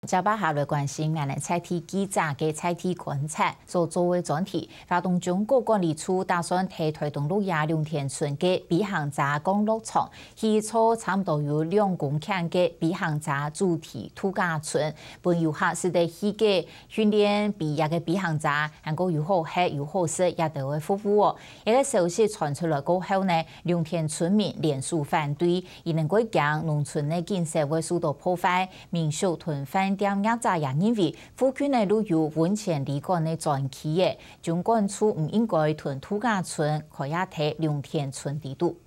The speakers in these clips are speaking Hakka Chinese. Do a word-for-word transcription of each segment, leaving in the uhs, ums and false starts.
接下來關心𠊎等在地記者个在地觀察所做个專題。花東縱谷管理處打算在台東鹿野龍田村个飛行者降落場起造差毋多有兩公頃个飛行者主題度假村，分遊客使得去該訓練飛這个飛行者，還過有好歇、有好食這兜个服務哦。這个消息傳出來過後呢，龍田村民聯署反對，佢等會驚農村个景色會受到破壞，民宿同飯店業者也認為附近个路有溫泉旅館个專區，縱管處毋應該同度假村開啊在龍田村底肚。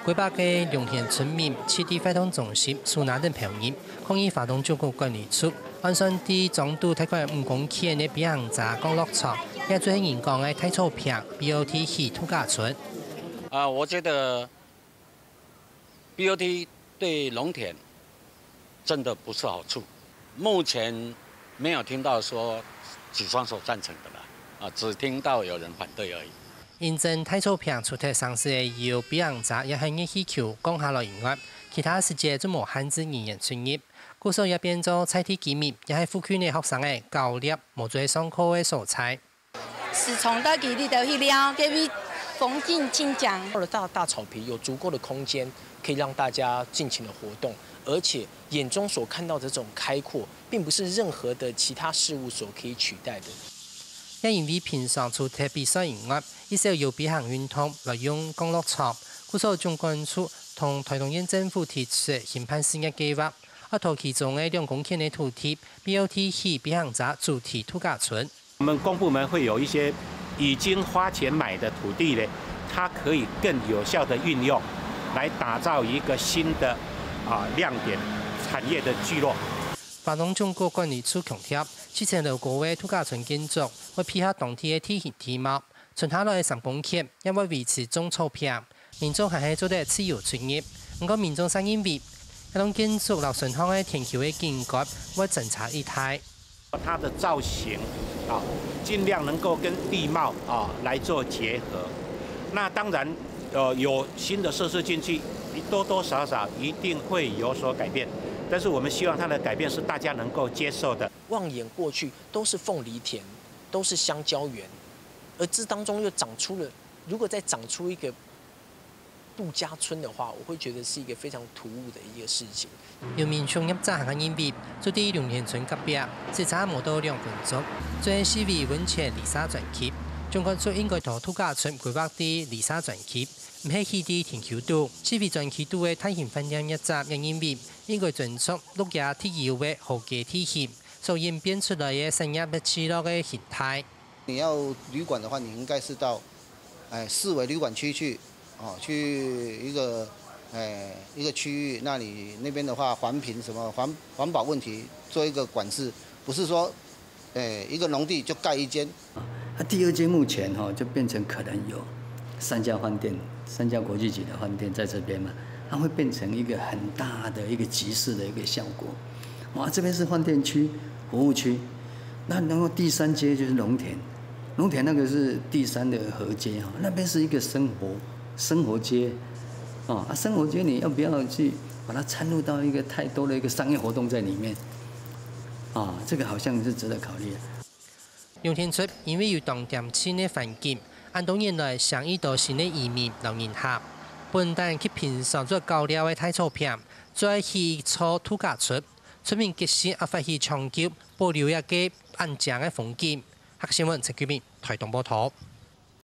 過百个龍田村民聚集活動中心手拿等標語，抗議花東縱谷管理處，按算在長度大概五公頃个飛行者降落場，也就係人講个大草坪，B O T起度假村。啊，我覺得B O T對龍田真的不是好處。目前沒有聽到說舉雙手贊成的啦，啊，只聽到有人反對而已。因爭大草坪除忒城市个有飛行者也係熱氣球降下來以外，其他時節就無限制人員出入。故所也變做在地居民也係附近个學生个較熱無做上課个所在。 時常到佢裡肚去尞，該位風景真靚。到了大，大草坪有足夠的空間，可以讓大家盡情的活動，而且眼中所看到的這種開闊，並不是任何的其他事物所可以取代的。也因為平常除忒比賽以外，一些有飛行運動來用降落場，故所總管處同台東縣政府提出興辦試驗計畫，愛討其中个兩公頃个土地，B O T起飛行者主題度假村。 我們公部門會有一些已經花錢買的土地呢，它可以更有效地運用，來打造一個新的，啊，亮點產業的聚落。花東縱谷管理處強調，七層樓高个度假村建築會配合當地个地形地貌，伸下來个三公頃也會維持種草坪，民眾還係做得自由出入。毋過民眾就認為，這棟建築摎脣項个田坵个景觀會爭差異大。 它的造型啊，盡量能夠跟地貌啊來做結合。那當然，呃，有新的設施進去，多多少少一定會有所改變，但是我們希望它的改變是大家能夠接受的。望眼過去都是鳳梨田，都是香蕉園，而這當中又長出了，如果再長出一個 度假村的話，我會覺得是一個非常突兀的一個事情。有民宿業者還認為，就在龍田村隔壁，駛車無到兩分鐘，就係四維溫泉旅社專區。總管處應該同度假村規劃在旅社專區，毋係起在田坵肚。四維專區肚个大型飯店業者也認為，應該尊重鹿野特有个河街地形，所演變出來个產業聚落个形態。 你要旅館的話，你應該是到，哎，四維旅館區去，哦，去一個，哎，一個區域，那你那邊的話，環評什麼環，環保問題做一個管制，不是說，哎，一個農地就蓋一間。啊，第二間目前哈，就變成可能有三家飯店，三家國際級的飯店在這邊嘛，它會變成一個很大的一個集市的一個效果。哇，這邊是飯店區、服務區，那然後第三街就是農田，農田那個是第三的河街哈，那邊是一個生活，生活街，哦，啊，生活街你要不要去把它摻入到一個太多的一個商業活動在裡面？啊，這個好像是值得考慮的。龍田村因為有當恬靜个環境，恁多年來，生意多新个移民摎人客。本旦去平常做較尞个大草坪，再起造度假村，村民決心愛發起搶救，保留這個恁靚个風景。客新聞陳居明 台東報導。